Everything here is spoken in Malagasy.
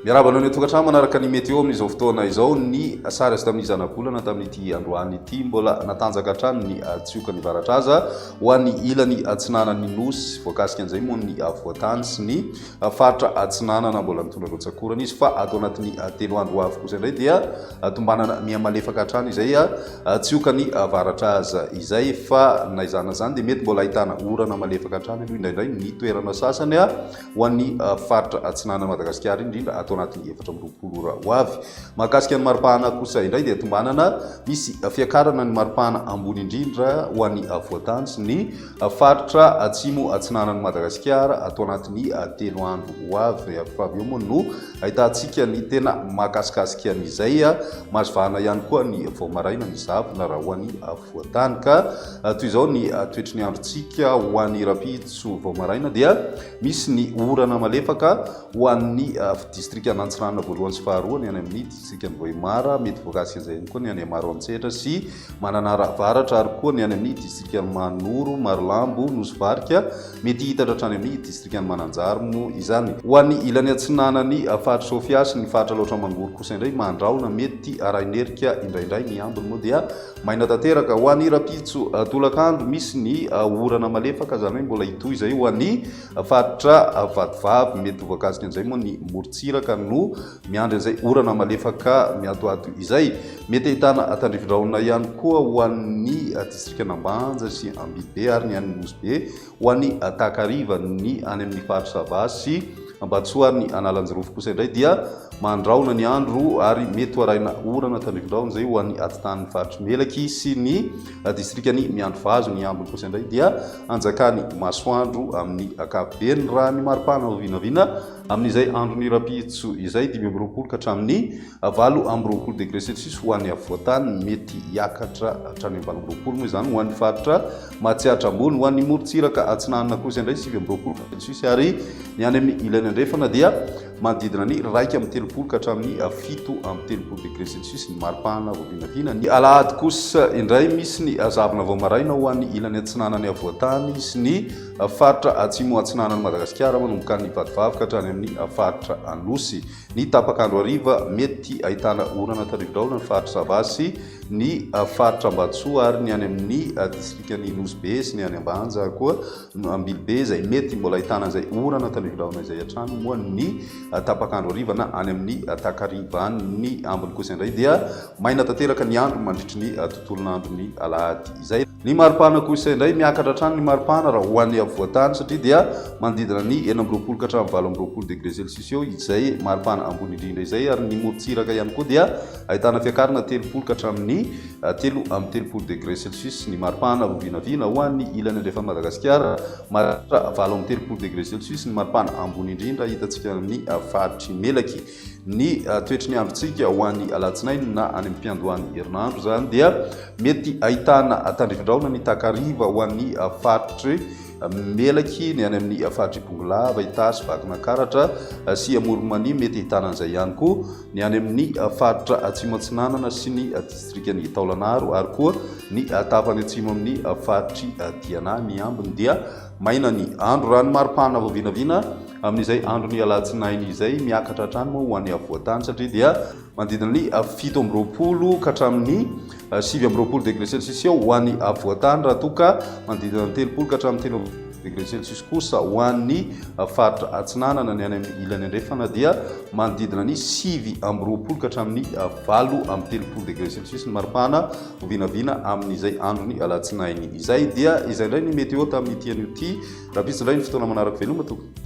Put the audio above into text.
Miarahaba anao any an-tokantrano manaraka ny météo amin'izao fotoana izao. Ny sary azo tamin'ny zanabolana tamin'ity androany ity, mbola natanjaka hatrany ny tsiokan'ny varatra aza ho an'ny ilany atsinanan'ny nosy. Voakasika an'izay moa ny afovoantany sy ny faritra atsinanana, mbola mitondra rotsak'orana izy fa ato anatin'ny 3 andro ho avy kosa indray dia tombanana miha-malefaka hatrany izay tsiokan'ny varatra aza izay, fa na izany na izany dia mety mbola ahitana orana malefaka hatrany aloha indraindray ny toerana sasany. ho an'ny faritra atsinanan'i Madagasikara indrindra ato anatin'ny 24 ora ho avy. Mahakasika ny maripahana kosa indray dia tombanana misy fiakarana ny maripahana ambony indrindra ho an'ny afovoantany sy ny faritra atsimo atsinanan'i Madagasikara ato anatin'ny 3 andro ho avy. Fa avy eo moa no ahitantsika ny tena mahakasikasika an'izay. Mahazo vahana ihany koa ny vao maraina ny zavona raha ho an'ny afovoantany. Ka toy izao ny toetry ny androntsika ho an'ny rahampitso vao maraina dia misy ny orana malefaka ho an'ny distrikan'Antsiranana voalohany sy faharoa, ny any amin'ny distrikan'i Vohemar, mety voakasika izay ihany koa ny any Maroantsetra sy Mananara Avaratra ary koa ny any amin'ny distrikan'i Mahanoro, Marolambo, Nosy Varika, mety hihitatra hatrany amin'ny distrikan'i Mananjary moa izany. Ho an'ny ilany atsinanan'ny faritr'i Sofia sy ny faritra Alaotra Mangoro kosa indray mandrahona mety arahin'erika indraindray, ny ambiny moa dia Maina tanteraka. Ho an'ny rahampitso tolakandro, misy ny orana malefaka, izany hoe mbola hitohy izay ho an'ny faritra Vatovavy. Mety ho voakasika an'izay moa ny morontsiraka no miandry an'izay orana malefaka miatoato izay. Mety ahitana tandrifindrahona ihany koa ho an'ny distrikan'Ambanja sy Ambilobe ary ny any Nosy Be. Ho an'ny takariva, ny any amin'ny faritra Sava sy Ambatosoa ary ny Analanjirofo kosa indray dia mandrahona ny andro ary mety ho arahina orana tandrifindrahona izay ho an'ny atitanin'ny faritr'i Melaky sy ny distrikan'i Miandrivazo. Ny ambiny kosa indray dia anjakan'ny masoandro amin'ny ankapobeny. Raha ny maripana ho vinavina amin'izay andron'ny rahampitso izay, 25 ka hatramin'ny 28 degré celsius ho an'ny afovoantany, mety hiakatra hatrany amin'ny 28 moa izany ho an'ny faritra Matsiatra Ambony. Ho an'ny morontsiraka atsinanana kosa indray 29 celsius ary ny any amin'ny ilany andrefana dia manodidina ny 31 ka hatramin'ny 37 degré celsius ny maripana vao vinavina. Ny alahady kosa indray misy ny zavona vao maraina ho an'ny ilany atsinanan'ny afovoantany sy ny faritra atsimo atsinanan'i Madagasikara manomboka any Vatovavy ka hatrany amin'ny faritra Anosy. Ny tapak'andro hariva, mety ahitana orana taridraona ny faritra Sava sy ny faritra Ambatosoa ary ny any amin'ny distrikan'i Nosy Be sy ny any Ambanja ary koa Ambilobe izay mety mbola ahitana izay orana tandrifindrahona izay hatrany moa ny tapak'andro hariva na any amin'ny takariva any. Ny ambiny kosa indray dia maina tanteraka ny andro mandritry ny tontolon'andron'ny alahady izay. Ny maripana kosa indray, miakatra hatrany ny maripana raha ho an'ny afovoantany satria dia manodidina ny 26 ka hatramin'ny 28 degré celsius eo izay maripana ambony indrindra izay ary ny morontsiraka ihany koa dia ahitana fiakarana 30 ka hatramin'ny 33 degré celsius ny maripana vao vinavina ho an'ny ilany andrefan'i Madagasikara, mahatratra 38 degré celsius ny maripana ambony indrindra hitantsika amin'ny faritr'i Melaky. Ny toetry ny androntsika ho an'ny alatsinainy na any amin'ny fiandohan'ny herinandro izany dia mety ahitana tandrifindrahona ny takariva ho an'ny faritry Melaky, ny any amin'ny faritr'i Bongolava, Itasy, Vakinankaratra sy Amoron'i Mania. Mety ahitana an'izay ihany koa ny any amin'ny faritra Atsimo Atsinanana sy ny distrikan'i Taolagnaro ary koa ny tapany atsimo amin'ny faritr'i Diana. Ny ambiny dia maina ny andro. Raha ny maripana vao vinavina Amin'izay andron'ny alatsinainy izay, miakatra hatrany moa ho an'ny afovoan-tany satria dia manodidina ny 27 ka hatramin'ny 29 degré celsius eo ho an'ny afovoan-tany raha toa ka manodidina ny 30 ka hatramin'ny 33 degré celsius kosa ho an'ny faritra atsinanana. Ny any amin'ny ilany andrefana dia manodidina ny 29 ka hatramin'ny 38 degré celsius ny maripana ho vinavina amin'izay andron'ny alatsinainy izay. Dia izay indray ny météo tamin'ity anio ity. Rahampitso indray ny fotoana manaraka. Veloma tompoko.